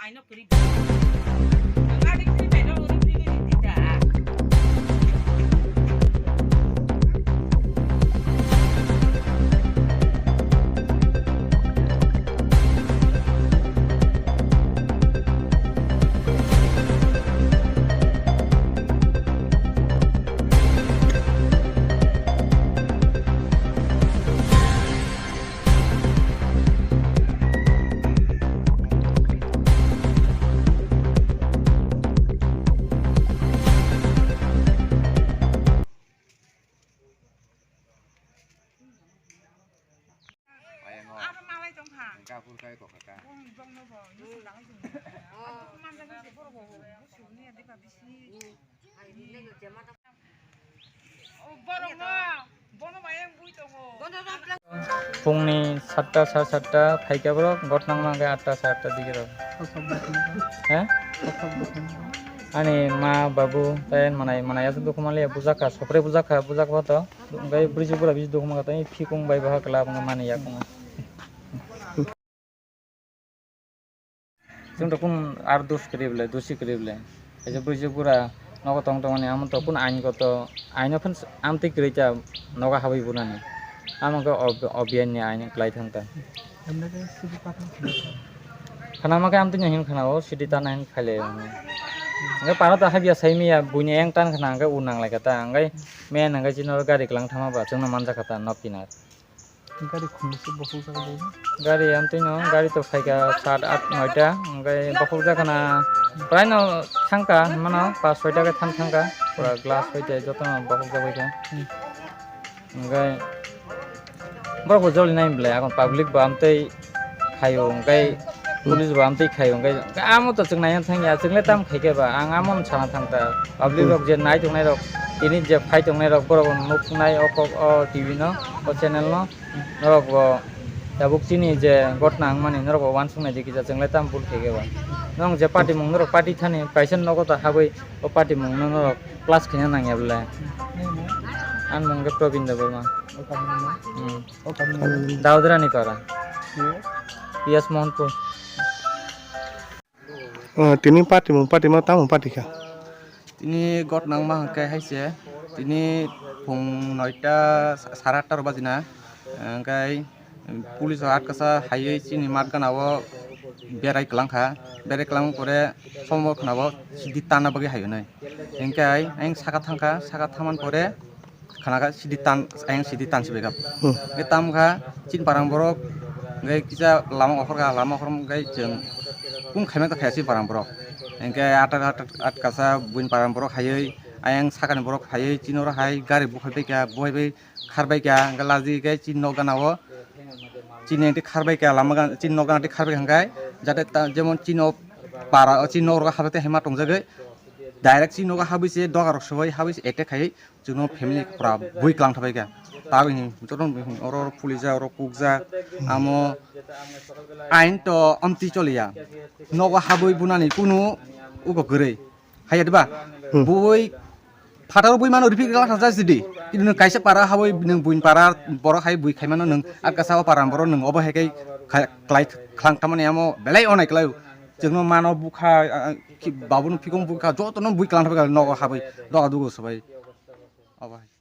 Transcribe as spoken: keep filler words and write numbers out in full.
Ayang o. Aro malai tong kha. Engka phur kai kok kha. Bong, bong no bo, no sung dalai tong. Aro man jani se borok bo, bo sung ni adi ba bisi. O borok no, bono mayang bui tongo. Phungni satta, sar satta phaikha borok, gotnang mangkhe atta, sar atta digi rok. He? Ani ma, babu, tai manai, manai aswk dukhu manliya, bujakha, sopre bujakha, bujakha to. Hwnkhe bwrwi bura bisi dukhu mankha tei phikung bai bahai kwlap wngkha mani yakung. Chwng to kunu ar dos kwrwi bwle, dosi kwrwi bwle. Kaisa bwrwi bura nogo tong tongmani amo to kunu ain goto, aino phano amtwi kwrwi ta nogo habwi bunani. Amo khe ob-, obiyan ni ain kwlai thang ta. Khanama khe amtwino hin khana o, sidi tana hin khailai o. Hwnkhe pano ta habya sai miya, buini ayang tan khana hwnkhe u nang lai kha ta, hwnkhe men hwnkhe chini oro gari kwlang thangma ba chwngno manjak kha ta nok kinar. Gari khumlwswk bokhok jak bo? Gari amtwino, gari to phaikha sat, at, noita, hwnkhe bokhok jak khana praino thangkha, mano pas, soita khe tham thangkha, pura glass hoite jotono bokhok jak bai kha. Hmm. Hwnkhe borok bo joli nai belai, akon public bo amtwi khaio, hwnkhe police bo amtwi khaio, hwnkhe amo to chwng naina thangya, chwngle tamo khaikhe ba, ang amo no sana thangkha, public rok je nai tongnai rok, tini je phai tongnai rok, borok bo nuknai o kok, o T V no, o channel no, norok bo tabuk chini je gotna wngmani norok bo uansuknai je kisa chwngle tamo bul khaikhe ba, norok je party mung norok party thani kaisa nogo ta habwi o party mung no norok plus khaina nangya belai. Ani mung khe Probin Debbarma. Hmm. Daudrani para. P S Mohanpur. Oh, tini party mung, party ma tamo party kha? Tini gotna wngma hwnkhe haise, tini phung noita sa-, sara atta rok bajina, hwnkhe police rok atkasa haiwi chini mat gana o berai kwlangkha, berai kwlang pore somo khna o sidi tanna bagwi hai hwnwi. Hwnkhe ayang saka thangkha, saka thangmani pore khna kha sidi tan, ayang sidi tan sibai kha. Hmm. Hwnkhe tamkha chini parang borok, hwnkhe kisa lama okhorkha, lama okhor hwnkhe chwng kung khaima ta khaya chini parang borok. Hwnkhe atak atak atkasa buini parang borok haiwi, ayang sakani borok haiwi chini oro hai gari bukhai baikha, bukhai bai kharbaikha, hwnkhe laji khe chini nok gana o chini engti kharbaikha, lama gana, chini nok gana tei kharbaikha hwnkhe jate ta, jemon chini o para, chini nok rogo habwi tei hai ma tongjagwi direct chini nogo habwi se doga rok sobai habwi se attack khai. Chwngno family pura bui kwlang thabai kha. Tabuk hwn joto hwn oro phulijak, oro kukjak, amo ain to amtwi choliya. Nogo habwi bunani kunu ugo kwrwi. Haiya diba? Hmm. Bui phataro bui mano repeat kwlang thajak sidi. Kintu nwng kaisa para habwi nwng buini para borok hai bui khaimano nwng atkasa o para borok nwng obo hai khai kha-, khlai khlang tamani amo belai onai kwlai. Chwngno mano bukha, ah, ah, ki-, babuno phikung bukha, jotono bui kwlang thabai kha nogo habwi doga dugo sobai. Obo hai.